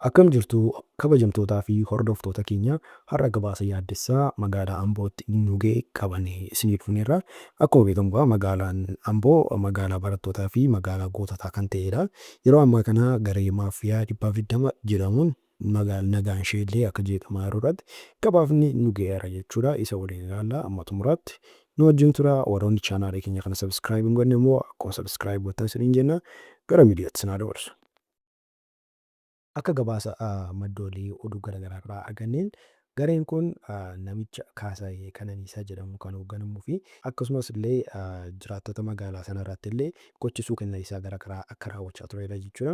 Akkam jirtu kabajamtootaa fi hordoftoota keenya? Har'a gabaasa yaaddessaa magaalaa Ambootti nu ga'e qabannee isinii dhufneerra. Akkuma beekamu magaalaan Amboo magaalaa barattootaa fi magaalaa goototaa kan ta'edha. Yeroo ammaa kana garee maafiyaa 120 jedhamuun nagaan ishee illee akka jeeqamaa jiru irratti gabaafni nu ga'eera jechuudha. Isa waliin ilaalla, amma xumuraatti nu wajjin tura. Warroonni chaanaalii keenya kana subscribe hin godhne immoo akkuma subscribe gootan isiniin jenna, gara miidiyaatti isin haa dabarsu. Akka gabaasa maddoolii oduu garaagaraa irraa arganneen, gareen kun namicha Kaasaayee Qananiisaa jedhamu kan hoogganamuu fi akkasumas illee jiraattota magaalaa sana irratti illee gochi suukanneessaa garaagaraa akka raawwachaa turedha jechuudha.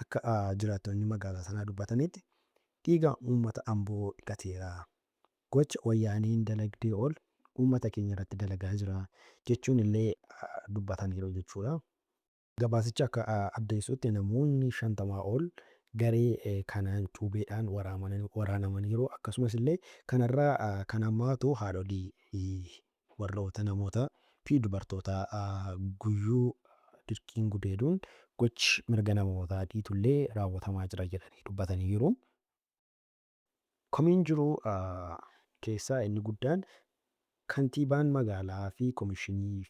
Akka jiraattonni magaalaa sanaa dubbatanitti, dhiiga uummata Amboo dhiqateera. Gocha Wayyaaneen dalagdee ol uummata keenya irratti dalagaa jira jechuun illee dubbataniiru jechuudha. Gabaasichi akka addeessutti, namoonni 50 ol garee kanaan cuubeedhaan waraanamaniiru. Akkasumas illee kanarraa kan hammaatu, haadholii warroota namoota fi dubartoota guyyuu dirqiin gudeeduun gochi mirga namootaa dhiitullee raawwatamaa jira jedhanii dubbataniiru. Komiin jiru keessaa inni guddaan, kantiibaan magaalaa fi komishinii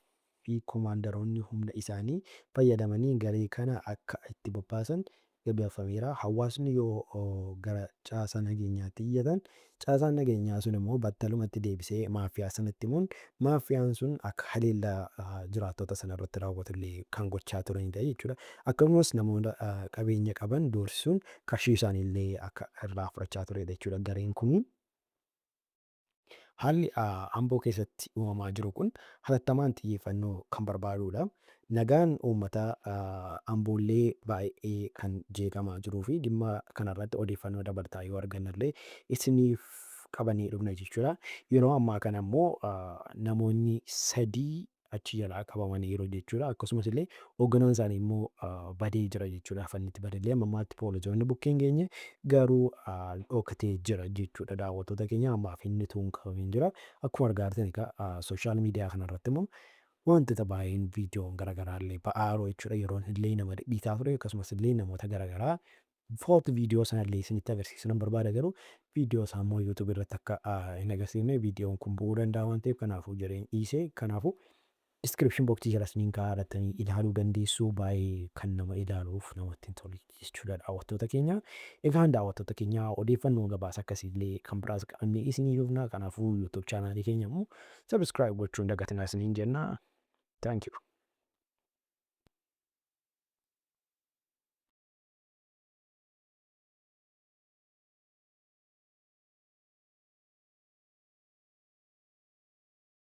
fi komaandaroonni humna isaanii fayyadamanii garee kana akka itti bobbaasan gabaafameera. Hawaasni yoo gara caasaa nageenyaatti iyyatan, caasaan nageenyaa sun immoo battalumatti deebisee maafiyaa sanatti himuun, maafiyaan sun akka haleellaa jiraattota sana irratti raawwatu illee kan gochaa turanidha jechuudha. Akkasumas namoota qabeenya qaban doorsisuun qarshii isaanii illee akka irraa fudhachaa turedha jechuudha gareen kun. Haalli Amboo keessatti uumamaa jiru kun hatattamaan xiyyeeffannoo kan barbaadudha. Nagaan uummata Amboollee baay'ee kan jeeqamaa jiruu fi dhimma kanarratti odeeffannoo dabalataa yoo argannellee isiniif qabannee dhufna jechuudha. Yeroo ammaa kana immoo namoonni 3 achi jalaa qabamaniiru jechuudha. Akkasumas illee hoogganaan isaanii immoo badee jira jechuudha. Lafa inni itti badellee amma ammaatti poolisoonni bukkee hin geenye, garuu dhokatee jira jechuudha. Daawwattoota keenya, ammaaf inni tuun qabamee jira. Akkuma argaa jirtan egaa social media kanarratti immoo wantoota baay'een, viidiyoon garaagaraa illee ba'aa jiru jechuudha. Yeroon illee nama dhidhiitaa ture, akkasumas illee namoota garaagaraa foot viidiyoo sana illee isinitti agarsiisuu nan barbaada, garuu viidiyoo isaa immoo YouTube irratti akka hin agarsiifne viidiyoon kun bu'uu danda'a waan ta'eef, kanaafuu jedheen dhiise. Kanaafuu description box jala isiniin kaa'aa, irrattanii ilaaluu dandeessu. Baay'ee kan nama ilaaluuf namatti hin tolu jechuudha, daawwattoota keenya. Egaan daawwattoota keenya, odeeffannoo gabaasa akkasiillee kan biraas qabannee isinii dhufna. Kanaafuu YouTube chaanaalii keenya immoo subscribe gochuun dagatinaa isiniin jenna. Thank you.